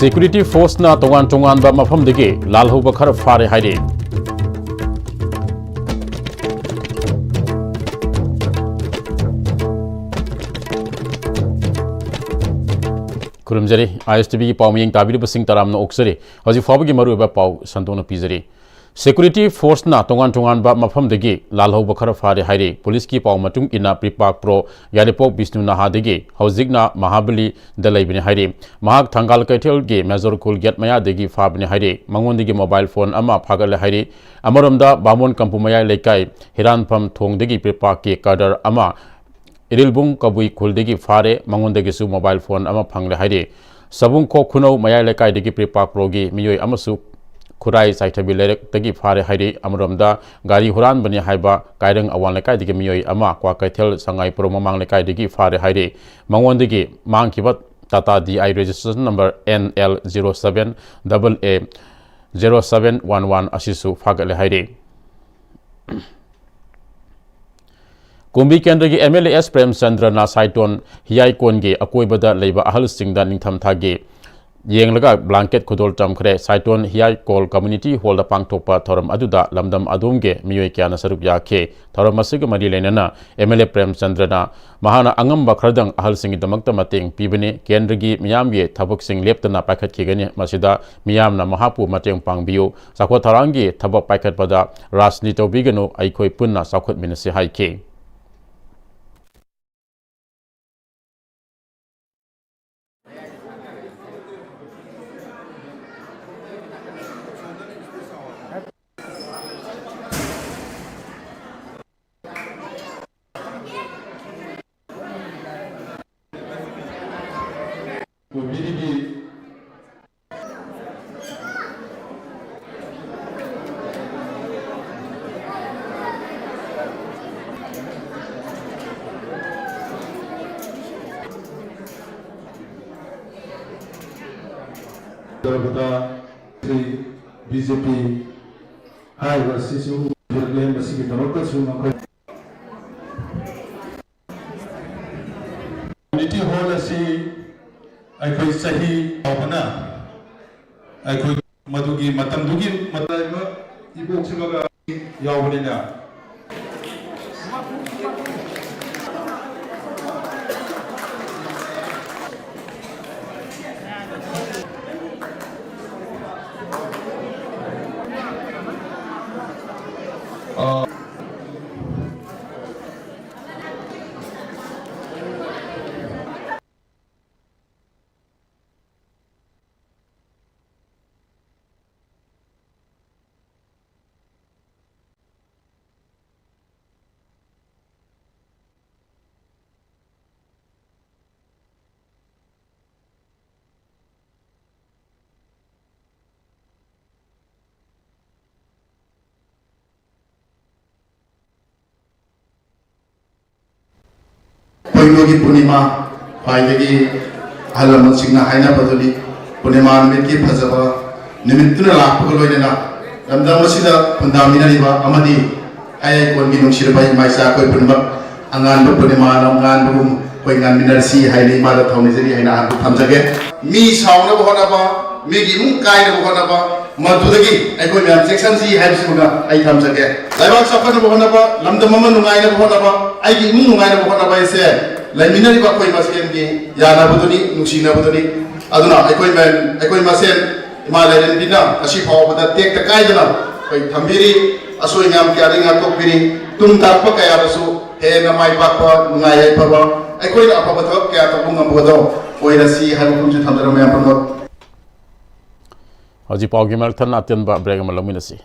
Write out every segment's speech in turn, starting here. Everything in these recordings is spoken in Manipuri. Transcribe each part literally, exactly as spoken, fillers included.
Security forceꯅ ꯇꯣꯉꯥꯟ ꯇꯣꯉꯥꯟꯕ ꯃꯐꯝꯗꯒꯤ ꯂꯥꯜꯍꯧꯕ ꯈꯔ ꯐꯥꯔꯦ ꯍꯥꯏꯔꯤ꯫ ꯈꯨꯔꯨꯝꯖꯔꯤ꯫ ꯑꯥꯏ ꯑꯦꯁ ꯇꯤ ꯚꯤꯒꯤ ꯄꯥꯎ ꯃꯤꯠꯌꯦꯡ ꯇꯥꯕꯤꯔꯤꯕꯁꯤꯡ ꯇꯔꯥꯝꯅ ꯑꯣꯛꯆꯔꯤ꯫ ꯍꯧꯖꯤꯛ ꯐꯥꯎꯕꯒꯤ ꯃꯔꯨꯑꯣꯏꯕ ꯄꯥꯎ ꯁꯟꯗꯣꯛꯅ ꯄꯤꯖꯔꯤ꯫ Security forceꯅ ꯇꯣꯉꯥꯟ ꯇꯣꯉꯥꯟꯕ ꯃꯐꯝꯗꯒꯤ ꯂꯥꯜꯍꯧꯕ ꯈꯔ ꯐꯥꯔꯦ ꯍꯥꯏꯔꯤ꯫ ꯄꯨꯂꯤꯁꯀꯤ ꯄꯥꯎ ꯃꯇꯨꯡ ꯏꯟꯅ, ꯄ꯭ꯔꯤꯄꯥꯛ ꯄ꯭ꯔꯣ ꯌꯥꯏꯔꯤꯄꯣꯛ ꯕꯤꯁꯅꯨ ꯅꯍꯥꯗꯒꯤ ꯍꯧꯖꯤꯛꯅ ꯃꯍꯥꯕꯂꯤꯗ ꯂꯩꯕꯅꯤ ꯍꯥꯏꯔꯤ꯫ ꯃꯍꯥꯛ ꯊꯪꯒꯥꯜ ꯀꯩꯊꯦꯜꯒꯤ ꯃꯦꯖꯣꯔ ꯈꯨꯜ ꯒꯦꯠ ꯃꯌꯥꯗꯒꯤ ꯐꯥꯕꯅꯤ ꯍꯥꯏꯔꯤ꯫ ꯃꯉꯣꯟꯗꯒꯤ ꯃꯣꯕꯥꯏꯜ ꯐꯣꯟ ꯑꯃ ꯐꯥꯒꯠꯂꯦ ꯍꯥꯏꯔꯤ꯫ ꯑꯃꯔꯣꯝꯗ, ꯕꯥꯃꯣꯟ ꯀꯝꯄꯨ ꯃꯌꯥꯏ ꯂꯩꯀꯥꯏ ꯍꯤꯔꯥꯟꯐꯝ ꯊꯣꯡꯗꯒꯤ ꯄ꯭ꯔꯤꯄꯥꯛꯀꯤ ꯀꯥꯗꯔ ꯑꯃ ꯏꯔꯤꯜꯕꯨꯡ ꯀꯕꯨꯏ ꯈꯨꯜꯗꯒꯤ ꯐꯥꯔꯦ꯫ ꯃꯉꯣꯟꯗꯒꯤꯁꯨ ꯃꯣꯕꯥꯏꯜ ꯐꯣꯟ ꯑꯃ ꯐꯪꯂꯦ ꯍꯥꯏꯔꯤ꯫ ꯁꯕꯨꯡꯈꯣꯛ ꯈꯨꯅꯧ ꯃꯌꯥꯏ ꯂꯩꯀꯥꯏꯗꯒꯤ ꯄ꯭ꯔꯤꯄꯥꯛ ꯄ꯭ꯔꯣꯒꯤ ꯃꯤꯑꯣꯏ ꯑꯃꯁꯨ ꯈꯨꯔꯥꯏ ꯆꯥꯏꯊꯕꯤ ꯂꯩꯔꯛꯇꯒꯤ ꯐꯥꯔꯦ ꯍꯥꯏꯔꯤ꯫ ꯑꯃꯔꯣꯝꯗ, ꯒꯥꯔꯤ ꯍꯨꯔꯥꯟꯕꯅꯤ ꯍꯥꯏꯕ ꯀꯥꯏꯔꯪ ꯑꯋꯥꯡ ꯂꯩꯀꯥꯏꯗꯒꯤ ꯃꯤꯑꯣꯏ ꯑꯃ ꯀ꯭ꯋꯥꯀꯩꯊꯦꯜ ꯁꯉꯥꯏꯄꯨꯔꯣ ꯃꯃꯥꯡ ꯂꯩꯀꯥꯏꯗꯒꯤ ꯐꯥꯔꯦ ꯍꯥꯏꯔꯤ꯫ ꯃꯉꯣꯟꯗꯒꯤ ꯃꯥꯡꯈꯤꯕ Tata D I registration number N L zero seven double A zero seven one one ꯑꯁꯤꯁꯨ ꯐꯥꯒꯠꯂꯦ ꯍꯥꯏꯔꯤ꯫ ꯀꯨꯝꯕꯤ ꯀꯦꯟꯗ꯭ꯔꯒꯤ M L A S ꯄ꯭ꯔꯦꯝꯆꯟꯗ꯭ꯔꯅ ꯁꯥꯏꯇꯣꯟ ꯍꯤꯌꯥꯏꯀꯣꯟꯒꯤ ꯑꯀꯣꯏꯕꯗ ꯂꯩꯕ ꯑꯍꯜꯁꯤꯡꯗ ꯅꯤꯡꯊꯝꯊꯥꯒꯤ ꯌꯦꯡꯂꯒ blanket ꯈꯨꯗꯣꯜ ꯇꯝꯈ꯭ꯔꯦ꯫ ꯁꯥꯏꯇꯣꯟ ꯍꯤꯌꯥꯏꯀꯣꯜ community hall ꯗ ꯄꯥꯡꯊꯣꯛꯄ ꯊꯧꯔꯝ ꯑꯗꯨꯗ ꯂꯝꯗꯝ ꯑꯗꯣꯝꯒꯤ ꯃꯤꯑꯣꯏ ꯀꯌꯥꯅ ꯁꯔꯨꯛ ꯌꯥꯈꯤ꯫ ꯊꯧꯔꯝ ꯑꯁꯤꯒ ꯃꯔꯤ ꯂꯩꯅꯅ M L A ꯄ꯭ꯔꯦꯝꯆꯟꯗ꯭ꯔꯅ ꯃꯍꯥꯛꯅ ꯑꯉꯝꯕ ꯈꯔꯗꯪ ꯑꯍꯜꯁꯤꯡꯒꯤꯗꯃꯛꯇ ꯃꯇꯦꯡ ꯄꯤꯕꯅꯤ, ꯀꯦꯟꯗ꯭ꯔꯒꯤ ꯃꯤꯌꯥꯝꯒꯤ ꯊꯕꯛꯁꯤꯡ ꯂꯦꯞꯇꯅ ꯄꯥꯏꯈꯠꯈꯤꯒꯅꯤ, ꯃꯁꯤꯗ ꯃꯤꯌꯥꯝꯅ ꯃꯍꯥꯛꯄꯨ ꯃꯇꯦꯡ ꯄꯥꯡꯕꯤꯌꯨ, ꯆꯥꯎꯈꯠ ꯊꯧꯔꯥꯡꯒꯤ ꯊꯕꯛ ꯄꯥꯏꯈꯠꯄꯗ ꯔꯥꯖꯅꯤ ꯇꯧꯕꯤꯒꯅꯨ, ꯑꯩꯈꯣꯏ ꯄꯨꯟꯅ ꯆꯥꯎꯈꯠꯃꯤꯟꯅꯁꯤ ꯍꯥꯏꯈꯤ꯫ ꯇꯧꯔꯕꯗ ꯁꯤ B J P ꯍꯥꯏꯔꯤꯕ ꯑꯁꯤꯁꯨ ꯂꯦꯝꯕꯁꯤꯒꯤꯗꯃꯛꯇꯁꯨ ꯃꯈꯣꯏ Community hall ꯑꯁꯤ ꯑꯩꯈꯣꯏ ꯆꯍꯤ ꯐꯥꯎꯕꯅ ꯑꯩꯈꯣꯏ ꯃꯗꯨꯒꯤ ꯃꯇꯝꯗꯨꯒꯤ ꯃꯇꯝ ꯏꯕꯣꯛꯁꯤꯃꯒ ꯌꯥꯎꯕꯅꯤꯅ꯫ ꯑ, ꯄꯣꯏꯅꯨꯒꯤ ꯄꯨꯔꯅꯤꯃꯥ, ꯈ꯭ꯋꯥꯏꯗꯒꯤ ꯑꯍꯜ ꯂꯃꯟꯁꯤꯡꯅ ꯍꯥꯏꯅꯕꯗꯨꯅꯤ꯫ ꯄꯨꯔꯅꯤꯃꯥ ꯅꯨꯃꯤꯠꯀꯤ ꯐꯖꯕ ꯅꯨꯃꯤꯠꯇꯨꯅ ꯂꯥꯛꯄꯒ ꯂꯣꯏꯅꯅ ꯂꯝꯗꯝ ꯑꯁꯤꯗ ꯈꯨꯟꯗꯥꯃꯤꯟꯅꯔꯤꯕ ꯑꯃꯗꯤ ꯑꯌꯥꯏꯀꯣꯟꯒꯤ ꯅꯨꯡꯁꯤꯔꯕ ꯏꯃꯥ ꯏꯆꯥ ꯑꯩꯈꯣꯏ ꯄꯨꯝꯅꯃꯛ ꯑꯉꯥꯟꯕ ꯄꯨꯔꯅꯤꯃꯥꯅ ꯉꯥꯟꯕꯒꯨꯝ ꯑꯩꯈꯣꯏ ꯉꯥꯟꯃꯤꯟꯅꯔꯁꯤ ꯍꯥꯏꯅ ꯏꯃꯥꯗ ꯊꯧꯅꯤꯖꯔꯤ ꯍꯥꯏꯅ ꯑꯍꯥꯟꯕ ꯊꯝꯖꯒꯦ꯫ ꯃꯤ ꯁꯥꯎꯅꯕ ꯍꯣꯠꯅꯕ, ꯃꯤꯒꯤ ꯏꯃꯨꯡ ꯀꯥꯏꯅꯕ ꯍꯣꯠꯅꯕ, ꯃꯗꯨꯗꯒꯤ ꯑꯩꯈꯣꯏ ꯃꯌꯥꯝ ꯆꯦꯛꯁꯤꯟꯁꯤ ꯍꯥꯏꯕꯁꯤꯃꯒ ꯑꯩ ꯊꯝꯖꯒꯦ꯫ ꯂꯩꯕꯥꯛ ꯆꯥꯎꯈꯠꯅꯕ ꯍꯣꯠꯅꯕ, ꯂꯝꯗꯝ ꯑꯃ ꯅꯨꯡꯉꯥꯏꯅꯕ ꯍꯣꯠꯅꯕ, ꯑꯩꯒꯤ ꯏꯃꯨꯡ ꯅꯨꯡꯉꯥꯏꯅꯕ ꯍꯣꯠꯅꯕ ꯍꯥꯏꯁꯦ ꯂꯩꯃꯤꯟꯅꯔꯤꯕ ꯑꯩꯈꯣꯏ ꯃꯁꯦꯟꯒꯤ ꯌꯥꯅꯕꯗꯨꯅꯤ, ꯅꯨꯡꯁꯤꯅꯕꯗꯨꯅꯤ꯫ ꯑꯗꯨꯅ ꯑꯩꯈꯣꯏ ꯃ-, ꯑꯩꯈꯣꯏ ꯃꯁꯦꯟ ꯏꯃꯥ ꯂꯥꯏꯔꯦꯝꯕꯤꯅ ꯉꯁꯤ ꯐꯥꯎꯕꯗ ꯇꯦꯛꯇ ꯀꯥꯏꯗꯅ ꯑꯩꯈꯣꯏ ꯊꯝꯕꯤꯔꯤ, ꯑꯁꯣꯏ ꯑꯉꯥꯝ ꯀꯌꯥꯗꯒꯤ ꯉꯥꯛꯊꯣꯛꯄꯤꯔꯤ꯫ ꯇꯨꯡ ꯇꯥꯔꯛꯄ ꯀꯌꯥꯗꯁꯨ ꯍꯦꯟꯅ ꯃꯥꯏ ꯄꯥꯛꯄ, ꯅꯨꯡꯉꯥꯏ ꯌꯥꯏꯐꯕ, ꯑꯩꯈꯣꯏꯅ ꯑꯐꯕ ꯊꯕꯛ ꯀꯌꯥ ꯇꯧꯕ ꯉꯝꯕꯗꯣ ꯑꯣꯏꯔꯁꯤ ꯍꯥꯏꯕ ꯋꯥꯐꯝꯁꯤ ꯊꯝꯖꯔꯝꯕ ꯃꯌꯥꯝ ꯄꯨꯝꯅꯃꯛ꯫ ꯍꯧꯖꯤꯛ ꯄꯥꯎꯒꯤ ꯃꯔꯛ ꯊꯠꯅ ꯑꯇꯦꯟꯕ break ꯑꯃ ꯂꯧꯃꯤꯟꯅꯁꯤ꯫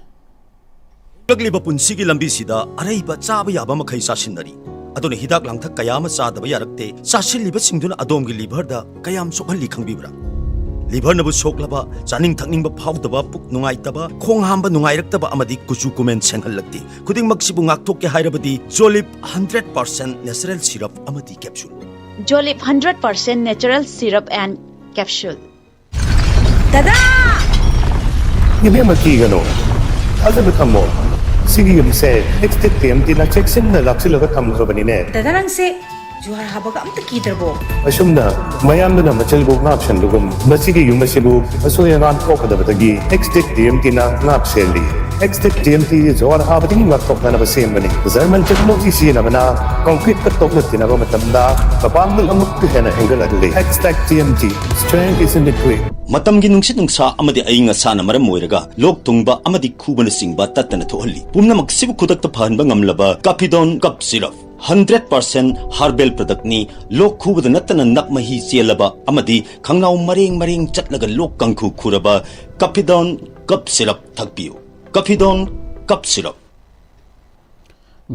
ꯍꯤꯡꯂꯛꯂꯤꯕ ꯄꯨꯟꯁꯤꯒꯤ ꯂꯝꯕꯤꯁꯤꯗ ꯑꯔꯩꯕ ꯆꯥꯕ ꯌꯥꯕ ꯃꯈꯩ ꯆꯥꯁꯤꯟꯅꯔꯤ꯫ ꯑꯗꯨꯅ ꯍꯤꯗꯥꯛ ꯂꯥꯡꯊꯛ ꯀꯌꯥ ꯑꯃ ꯆꯥꯗꯕ ꯌꯥꯔꯛꯇꯦ꯫ ꯆꯥꯁꯤꯜꯂꯤꯕꯁꯤꯡꯗꯨꯅ ꯑꯗꯣꯝꯒꯤ liverꯗ ꯀꯌꯥꯝ ꯁꯣꯛꯍꯜꯂꯤ ꯈꯪꯕꯤꯕ꯭ꯔꯥ? Liverꯅꯕꯨ ꯁꯣꯛꯂꯕ, ꯆꯥꯅꯤꯡ ꯊꯛꯅꯤꯡꯕ ꯐꯥꯎꯗꯕ, ꯄꯨꯛ ꯅꯨꯡꯉꯥꯏꯇꯕ, ꯈꯣꯡ ꯍꯥꯝꯕ ꯅꯨꯡꯉꯥꯏꯔꯛꯇꯕ ꯑꯃꯗꯤ ꯀꯨꯆꯨ ꯀꯨꯃꯦꯟ ꯁꯦꯡꯍꯜꯂꯛꯇꯦ꯫ ꯈꯨꯗꯤꯡꯃꯛꯁꯤꯕꯨ ꯉꯥꯛꯊꯣꯛꯀꯦ ꯍꯥꯏꯔꯕꯗꯤ Jolib hundred percent natural syrup ꯑꯃꯗꯤ capsule꯫ Jolib hundred percent natural syrup and capsule꯫ ꯗꯗꯥ! ꯏꯕꯦꯝꯃ, ꯀꯤꯒꯅꯨ꯫ ꯊꯥꯖꯕ ꯊꯝꯃꯣ꯫ ꯁꯤꯒꯤ ꯌꯨꯝꯁꯦ next hit preemptꯅ ꯆꯦꯛꯁꯤꯟꯅ ꯂꯥꯛꯁꯤꯜꯂꯒ ꯊꯝꯈ꯭ꯔꯕꯅꯤꯅꯦ꯫ ꯗꯗꯥ, ꯅꯪꯁꯦ ꯖꯨꯍꯥꯔ ꯍꯥꯕꯒ ꯑꯝꯇ ꯀꯤꯗ꯭ꯔꯕꯣ? ꯑꯁꯨꯝꯅ ꯃꯌꯥꯝꯗꯨꯅ ꯃꯆꯤꯜꯕꯨ ꯉꯥꯛ ꯁꯦꯟꯕꯒꯨꯝ, ꯃꯁꯤꯒꯤ ꯌꯨꯝ ꯑꯁꯤꯕꯨ ꯑꯁꯣꯏ ꯑꯉꯥꯝ ꯊꯣꯛꯀꯗꯕꯗꯒꯤ ꯑꯦꯛꯁꯇꯦꯛ ꯇꯤ ꯑꯦꯝ ꯇꯤꯅ ꯉꯥꯛ ꯁꯦꯜꯂꯤ꯫ ꯑꯦꯛꯁꯇꯦꯛ ꯇꯤ ꯑꯦꯝ ꯇꯤ ꯖꯨꯍꯥꯔ ꯍꯥꯕꯗꯒꯤ ꯉꯥꯛꯊꯣꯛꯅꯅꯕ ꯁꯦꯝꯕꯅꯤ꯫ ꯖꯔꯃꯟ ꯇꯦꯛꯅꯣꯂꯣꯖꯤ ꯁꯤꯖꯤꯟꯅꯕꯅ ꯀꯣꯟꯀ꯭ꯔꯤꯠꯀ ꯇꯣꯛꯅ ꯊꯤꯅꯕ ꯃꯇꯝꯗ ꯃꯄꯥꯡꯒꯜ ꯑꯃꯨꯛꯀ ꯍꯦꯟꯅ ꯍꯦꯟꯒꯠꯍꯜꯂꯤ꯫ Extech T M T, strength is in the grit. ꯃꯇꯝꯒꯤ ꯅꯨꯡꯁꯤꯠ ꯅꯨꯡꯁꯥ ꯑꯃꯗꯤ ꯑꯏꯪ ꯑꯁꯥꯅ ꯃꯔꯝ ꯑꯣꯏꯔꯒ ꯂꯣꯛ ꯊꯨꯡꯕ ꯑꯃꯗꯤ ꯈꯨꯕꯅꯆꯤꯡꯕ ꯇꯠꯇꯅ ꯊꯣꯛꯍꯜꯂꯤ꯫ ꯄꯨꯝꯅꯃꯛꯁꯤꯕꯨ ꯈꯨꯗꯛꯇ ꯐꯍꯟꯕ ꯉꯝꯂꯕ ꯀꯥꯐꯤꯗꯣꯟ ꯀꯞ ꯁꯤꯔꯞ, ꯍꯟꯗ꯭ꯔꯦꯠ ꯄꯥꯔꯁꯦꯟ ꯍꯥꯔꯕꯦꯜ ꯄ꯭ꯔꯗꯛꯅꯤ꯫ ꯂꯣꯛ ꯈꯨꯕꯗ ꯅꯠꯇꯅ ꯅꯞ ꯃꯍꯤ ꯆꯦꯜꯂꯕ ꯑꯃꯗꯤ ꯈꯪꯅꯥꯎ ꯃꯔꯦꯡ ꯃꯔꯦꯡ ꯆꯠꯂꯒ ꯂꯣꯛ ꯀꯥꯡꯈꯨ ꯈꯨꯔꯕ ꯀꯥꯐꯤꯗꯣꯟ ꯀꯞ ꯁꯤꯔꯞ ꯊꯛꯄꯤꯌꯨ꯫ ꯀꯥꯐꯤꯗꯣꯟ ꯀꯞ ꯁꯤꯔꯞ꯫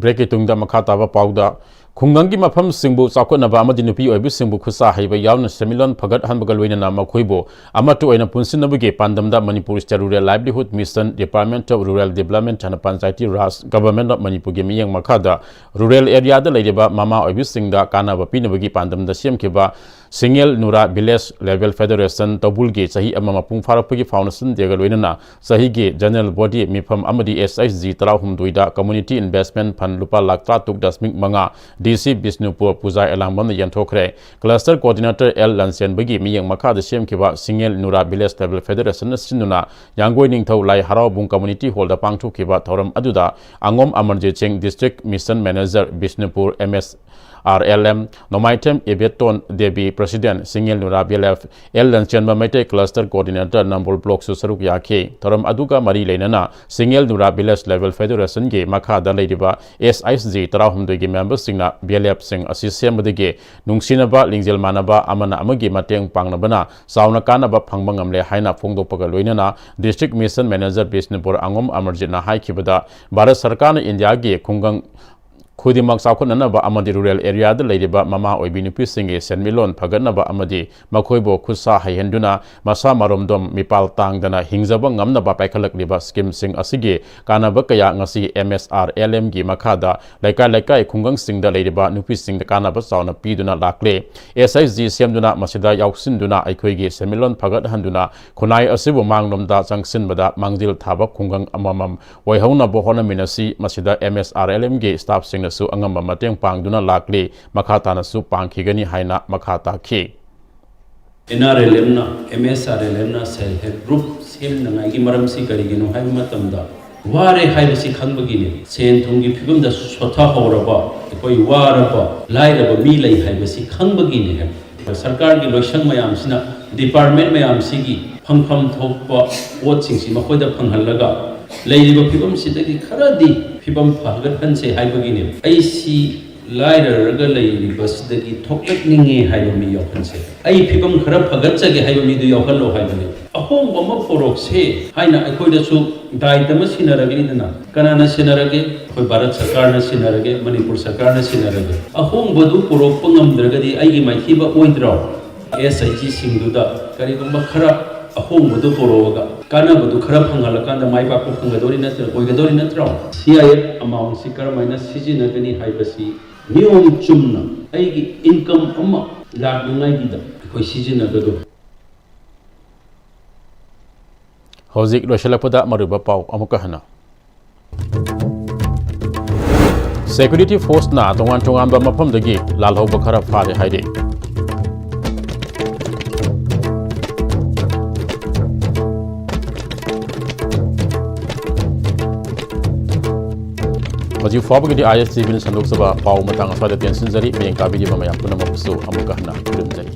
ꯕ꯭ꯔꯦꯛꯀꯤ ꯇꯨꯡꯗ ꯃꯈꯥ ꯇꯥꯕ ꯄꯥꯎꯗ, ꯈꯨꯡꯒꯪꯒꯤ ꯃꯐꯝꯁꯤꯡꯕꯨ ꯆꯥꯎꯈꯠꯅꯕ ꯑꯃꯗꯤ ꯅꯨꯄꯤ ꯑꯣꯏꯕꯤꯁꯤꯡꯕꯨ ꯈꯨꯠꯁꯥ ꯍꯩꯕ ꯌꯥꯎꯅ ꯁꯦꯟꯃꯤꯠꯂꯣꯟ ꯐꯒꯠꯍꯟꯕꯒ ꯂꯣꯏꯅꯅ ꯃꯈꯣꯏꯕꯨ ꯑꯃꯠꯇ ꯑꯣꯏꯅ ꯄꯨꯟꯁꯤꯟꯅꯕꯒꯤ ꯄꯥꯟꯗꯝꯗ Manipur State Rural Livelihood Mission, Department of Rural Development and Panchayati Raj, Government of ꯃꯅꯤꯄꯨꯔꯒꯤ ꯃꯤꯠꯌꯦꯡ ꯃꯈꯥꯗ ꯔꯨꯔꯦꯜ ꯑꯦꯔꯤꯌꯥꯗ ꯂꯩꯔꯤꯕ ꯃꯃꯥ ꯑꯣꯏꯕꯤꯁꯤꯡꯗ ꯀꯥꯟꯅꯕ ꯄꯤꯅꯕꯒꯤ ꯄꯥꯟꯗꯝꯗ ꯁꯦꯝꯈꯤꯕ ꯁꯤꯡꯉꯦꯜ ꯅꯨꯔꯥ ꯚꯤꯂꯦꯖ ꯂꯦꯚꯦꯜ ꯐꯦꯗꯔꯦꯁꯟ ꯇꯧꯕꯨꯜꯒꯤ ꯆꯍꯤ ꯑꯃ ꯃꯄꯨꯡ ꯐꯥꯔꯛꯄꯒꯤ ꯐꯥꯎꯟꯗꯦꯁꯟ ꯗꯦꯒ ꯂꯣꯏꯅꯅ ꯆꯍꯤꯒꯤ ꯖꯦꯅꯔꯦꯜ ꯕꯣꯗꯤ ꯃꯤꯐꯝ ꯑꯃꯗꯤ ꯑꯦꯁ ꯑꯩꯆ ꯖꯤ ꯇꯔꯥꯍꯨꯝꯗꯣꯏꯗ ꯀꯝꯃꯨꯅꯤꯇꯤ ꯏꯟꯚꯦꯁꯃꯦꯟ ꯐꯟ ꯂꯨꯄꯥ ꯂꯥꯈ ꯇꯔꯥꯇꯔꯨꯛ ꯗꯁꯃꯤꯛ ꯃꯉꯥ ꯗꯤ ꯁꯤ ꯕꯤꯁꯅꯨꯄꯨꯔ ꯄꯨꯖꯥ ꯑꯦꯂꯥꯡꯕꯝꯅ ꯌꯦꯟꯊꯣꯛꯈ꯭ꯔꯦ꯫ ꯀ꯭ꯂꯁꯇꯔ ꯀꯣꯑꯣꯔꯗꯤꯅꯦꯇꯔ ꯑꯦꯜ ꯂꯟꯆꯦꯟꯕꯒꯤ ꯃꯤꯠꯌꯦꯡ ꯃꯈꯥꯗ ꯁꯦꯝꯈꯤꯕ ꯁꯤꯡꯉꯦꯜ ꯅꯨꯔꯥ ꯚꯤꯂꯦꯖ ꯂꯦꯚꯦꯜ ꯐꯦꯗꯔꯦꯁꯟꯅ ꯁꯤꯟꯗꯨꯅ ꯌꯥꯡꯒꯣꯏ ꯅꯤꯡꯊꯧ ꯂꯥꯏ ꯍꯔꯥꯎꯕꯨꯡ ꯀꯝꯃꯨꯅꯤꯇꯤ ꯍꯣꯜꯗ ꯄꯥꯡꯊꯣꯛꯈꯤꯕ ꯊꯧꯔꯝ ꯑꯗꯨꯗ ꯑꯉꯣꯝ Amarjit Singh, district mission manager Bishnupur M S R L M, Nongmaithem Ibeton Devi, president, Singngel ꯅꯨꯔꯥ ꯚꯤ ꯑꯦꯜ ꯑꯦꯐ, ꯑꯦꯜ ꯂꯟꯆꯦꯟꯕ ꯃꯩꯇꯩ ꯀ꯭ꯂꯁꯇꯔ ꯀꯣꯑꯣꯔꯗꯤꯅꯦꯇꯔ ꯅꯝꯕꯣꯜ ꯕ꯭ꯂꯣꯛꯁꯨ ꯁꯔꯨꯛ ꯌꯥꯈꯤ꯫ ꯊꯧꯔꯝ ꯑꯗꯨꯒ ꯃꯔꯤ ꯂꯩꯅꯅ ꯁꯤꯡꯉꯦꯜ ꯅꯨꯔꯥ ꯚꯤꯂꯦꯖ ꯂꯦꯚꯦꯜ ꯐꯦꯗꯔꯦꯁꯟꯒꯤ ꯃꯈꯥꯗ ꯂꯩꯔꯤꯕ ꯑꯦꯁ ꯑꯩꯆ ꯖꯤ ꯇꯔꯥꯍꯨꯝꯗꯣꯏꯒꯤ ꯃꯦꯝꯕꯔꯁꯤꯡꯅ ꯚꯤ ꯑꯦꯜ ꯑꯦꯐꯁꯤꯡ ꯑꯁꯤ ꯁꯦꯝꯕꯗꯒꯤ ꯅꯨꯡꯁꯤꯅꯕ, ꯂꯤꯡꯖꯦꯜ ꯃꯥꯟꯅꯕ, ꯑꯃꯅ ꯑꯃꯒꯤ ꯃꯇꯦꯡ ꯄꯥꯡꯅꯕꯅ ꯆꯥꯎꯅ ꯀꯥꯟꯅꯕ ꯐꯪꯕ ꯉꯝꯂꯦ ꯍꯥꯏꯅ ꯐꯣꯡꯗꯣꯛꯄꯒ ꯂꯣꯏꯅꯅ ꯗꯤꯁꯇ꯭ꯔꯤꯛ ꯃꯤꯁꯟ ꯃꯦꯅꯦꯖꯔ ꯕꯤꯁꯅꯨꯄꯨꯔ ꯑꯉꯣꯝ ꯑꯃꯔꯖꯤꯠꯅ ꯍꯥꯏꯈꯤꯕꯗ, ꯚꯥꯔꯠ ꯁꯔꯀꯥꯔꯅ ꯏꯟꯗꯤꯌꯥꯒꯤ ꯈꯨꯡꯒꯪ ꯈꯨꯗꯤꯡꯃꯛ ꯆꯥꯎꯈꯠꯅꯅꯕ ꯑꯃꯗꯤ ꯔꯨꯔꯦꯜ ꯑꯦꯔꯤꯌꯥꯗ ꯂꯩꯔꯤꯕ ꯃꯃꯥ ꯑꯣꯏꯕꯤ ꯅꯨꯄꯤꯁꯤꯡꯒꯤ ꯁꯦꯟꯃꯤꯠꯂꯣꯟ ꯐꯒꯠꯅꯕ ꯑꯃꯗꯤ ꯃꯈꯣꯏꯕꯨ ꯈꯨꯠꯁꯥ ꯍꯩꯍꯟꯗꯨꯅ ꯃꯁꯥ ꯃꯔꯣꯝꯗꯣꯝ ꯃꯤꯄꯥꯜ ꯇꯥꯡꯗꯅ ꯍꯤꯡꯖꯕ ꯉꯝꯅꯕ ꯄꯥꯏꯈꯠꯂꯛꯂꯤꯕ ꯁ꯭ꯀꯤꯝꯁꯤꯡ ꯑꯁꯤꯒꯤ ꯀꯥꯟꯅꯕ ꯀꯌꯥ ꯉꯁꯤ ꯑꯦꯝ ꯑꯦꯁ ꯑꯥꯔ ꯑꯦꯜ ꯑꯦꯝꯒꯤ ꯃꯈꯥꯗ ꯂꯩꯀꯥꯏ ꯂꯩꯀꯥꯏ ꯈꯨꯡꯒꯪꯁꯤꯡꯗ ꯂꯩꯔꯤꯕ ꯅꯨꯄꯤꯁꯤꯡꯗ ꯀꯥꯟꯅꯕ ꯆꯥꯎꯅ ꯄꯤꯗꯨꯅ ꯂꯥꯛꯂꯦ꯫ ꯑꯦꯁ ꯑꯩꯆ ꯖꯤ ꯁꯦꯝꯗꯨꯅ ꯃꯁꯤꯗ ꯌꯥꯎꯁꯤꯟꯗꯨꯅ ꯑꯩꯈꯣꯏꯒꯤ ꯁꯦꯟꯃꯤꯠꯂꯣꯟ ꯐꯒꯠꯍꯟꯗꯨꯅ ꯈꯨꯟꯅꯥꯏ ꯑꯁꯤꯕꯨ ꯃꯥꯡꯂꯣꯝꯗ ꯆꯪꯁꯤꯟꯕꯗ ꯃꯥꯡꯖꯤꯜ ꯊꯥꯕ ꯈꯨꯡꯒꯪ ꯑꯃꯃꯝ ꯑꯣꯏꯍꯧꯅꯕ ꯍꯣꯠꯅꯃꯤꯟꯅꯁꯤ꯫ ꯃꯁꯤꯗ ꯑꯦꯝ ꯑꯦꯁ ꯑꯥꯔ ꯑꯦꯜ ꯑꯦꯝꯒꯤ ꯁ꯭ꯇꯥꯐꯁꯤꯡꯅ ꯁꯨ ꯑꯉꯝꯕ ꯃꯇꯦꯡ ꯄꯥꯡꯗꯨꯅ ꯂꯥꯛꯂꯤ꯫ ꯃꯈꯥ ꯇꯥꯅꯁꯨ ꯄꯥꯡꯈꯤꯒꯅꯤ ꯍꯥꯏꯅ ꯃꯈꯥ ꯇꯥꯈꯤ꯫ ꯑꯦꯟ ꯑꯥꯔ ꯑꯦꯜ ꯑꯦꯝꯅ, ꯑꯦꯝ ꯑꯦꯁ ꯑꯥꯔ ꯑꯦꯜ ꯑꯦꯝꯅ self help group ꯁꯦꯝꯅꯉꯥꯏꯒꯤ ꯃꯔꯝꯁꯤ ꯀꯔꯤꯒꯤꯅꯣ ꯍꯥꯏꯕ ꯃꯇꯝꯗ, ꯋꯥꯔꯦ ꯍꯥꯏꯕꯁꯤ ꯈꯪꯕꯒꯤꯅꯤ꯫ ꯁꯦꯟ ꯊꯨꯝꯒꯤ ꯐꯤꯕꯝꯗ ꯁꯣꯊꯍꯧꯔꯕ, ꯑꯩꯈꯣꯏ ꯋꯥꯔꯕ, ꯂꯥꯏꯔꯕ ꯃꯤ ꯂꯩ ꯍꯥꯏꯕꯁꯤ ꯈꯪꯕꯒꯤꯅꯤ ꯍꯥꯏꯕ꯫ ꯁꯔꯀꯥꯔꯒꯤ ꯂꯣꯏꯁꯪ ꯃꯌꯥꯝꯁꯤꯅ, department ꯃꯌꯥꯝꯁꯤꯒꯤ ꯐꯪꯐꯝ ꯊꯣꯛꯄ ꯄꯣꯠꯁꯤꯡꯁꯤ ꯃꯈꯣꯏꯗ ꯐꯪꯍꯜꯂꯒ, ꯂꯩꯔꯤꯕ ꯐꯤꯕꯝꯁꯤꯗꯒꯤ ꯈꯔꯗꯤ ꯐꯤꯕꯝ ꯐꯒꯠꯍꯟꯁꯦ ꯍꯥꯏꯕꯒꯤꯅꯦ꯫ ꯑꯩꯁꯤ ꯂꯥꯏꯔꯔꯒ ꯂꯩꯔꯤꯕꯁꯤꯗꯒꯤ ꯊꯣꯛꯂꯛꯅꯤꯡꯉꯦ ꯍꯥꯏꯕ ꯃꯤ ꯌꯥꯎꯍꯟꯁꯦ꯫ ꯑꯩ ꯐꯤꯕꯝ ꯈꯔ ꯐꯒꯠꯆꯒꯦ ꯍꯥꯏꯕ ꯃꯤꯗꯨ ꯌꯥꯎꯍꯜꯂꯣ ꯍꯥꯏꯕꯅꯤ꯫ ꯑꯍꯣꯡꯕ ꯑꯃ ꯄꯨꯔꯛꯁꯦ ꯍꯥꯏꯅ ꯑꯩꯈꯣꯏꯗꯁꯨ ꯗꯥꯏꯇ ꯑꯃ ꯁꯤꯟꯅꯔꯒꯅꯤꯗꯅ꯫ ꯀꯅꯥꯅ ꯁꯤꯟꯅꯔꯒꯦ? ꯑꯩꯈꯣꯏ ꯚꯥꯔꯠ ꯁꯔꯀꯥꯔꯅ ꯁꯤꯟꯅꯔꯒꯦ, ꯃꯅꯤꯄꯨꯔ ꯁꯔꯀꯥꯔꯅ ꯁꯤꯟꯅꯔꯒꯦ꯫ ꯑꯍꯣꯡꯕꯗꯨ ꯄꯨꯔꯛꯄ ꯉꯝꯗ꯭ꯔꯒꯗꯤ ꯑꯩꯒꯤ ꯃꯥꯏꯊꯤꯕ ꯑꯣꯏꯗ꯭ꯔꯣ? ꯑꯦꯁ ꯑꯩꯆ ꯖꯤꯁꯤꯡꯗꯨꯗ ꯀꯔꯤꯒꯨꯝꯕ ꯈꯔ ꯑꯍꯣꯡꯕꯗꯨ ꯄꯨꯔꯛꯑꯒ ꯀꯥꯟꯅꯕꯗꯨ ꯈꯔ ꯐꯪꯍꯜꯂꯀꯥꯟꯗ ꯃꯥꯏ ꯄꯥꯛꯄ ꯐꯪꯒꯗꯧꯔꯤ ꯅꯠꯇ꯭ꯔ, ꯑꯣꯏꯒꯗꯧꯔꯤ ꯅꯠꯇ꯭ꯔꯣ? ꯁꯤ ꯑꯥꯏ ꯑꯦꯐ ꯑꯦꯃꯥꯎꯟꯁꯤ ꯀꯔꯝꯍꯥꯏꯅ ꯁꯤꯖꯤꯟꯅꯒꯅꯤ ꯍꯥꯏꯕꯁꯤ ꯅꯤꯌꯣꯝ ꯆꯨꯝꯅ ꯑꯩꯒꯤ ꯏꯟꯀꯝ ꯑꯃ ꯂꯥꯛꯅꯉꯥꯏꯒꯤꯗ ꯑꯩꯈꯣꯏ ꯁꯤꯖꯤꯟꯅꯒꯗꯧꯔꯤ꯫ ꯍꯧꯖꯤꯛ ꯂꯣꯏꯁꯤꯜꯂꯛꯄꯗ ꯃꯔꯨꯑꯣꯏꯕ ꯄꯥꯎ ꯑꯃꯨꯛꯀ ꯍꯟꯅ꯫ ꯁꯦꯀ꯭ꯌꯨꯔꯤꯇꯤ ꯐꯣꯔꯁꯅ ꯇꯣꯉꯥꯟ ꯇꯣꯉꯥꯟꯕ ꯃꯐꯝꯗꯒꯤ ꯂꯥꯜꯍꯧꯕ ꯈꯔ ꯐꯥꯔꯦ ꯍꯥꯏꯔꯤ꯫ ꯍꯧꯖꯤꯛ ꯐꯥꯎꯕꯒꯤꯗꯤ ꯑꯥꯏ ꯑꯦꯁ ꯇꯤ ꯚꯤꯅ ꯁꯟꯗꯣꯛꯆꯕ ꯄꯥꯎ ꯃꯇꯥꯡ ꯑꯁ꯭ꯋꯥꯏꯗ ꯇꯦꯟꯁꯤꯟꯖꯔꯤ꯫ ꯃꯤꯠꯌꯦꯡ ꯇꯥꯕꯤꯔꯤꯕ ꯃꯌꯥꯝ ꯄꯨꯝꯅꯃꯛꯄꯨꯁꯨ ꯑꯃꯨꯛꯀ ꯍꯟꯅ ꯈꯨꯔꯨꯝꯖꯔꯤ꯫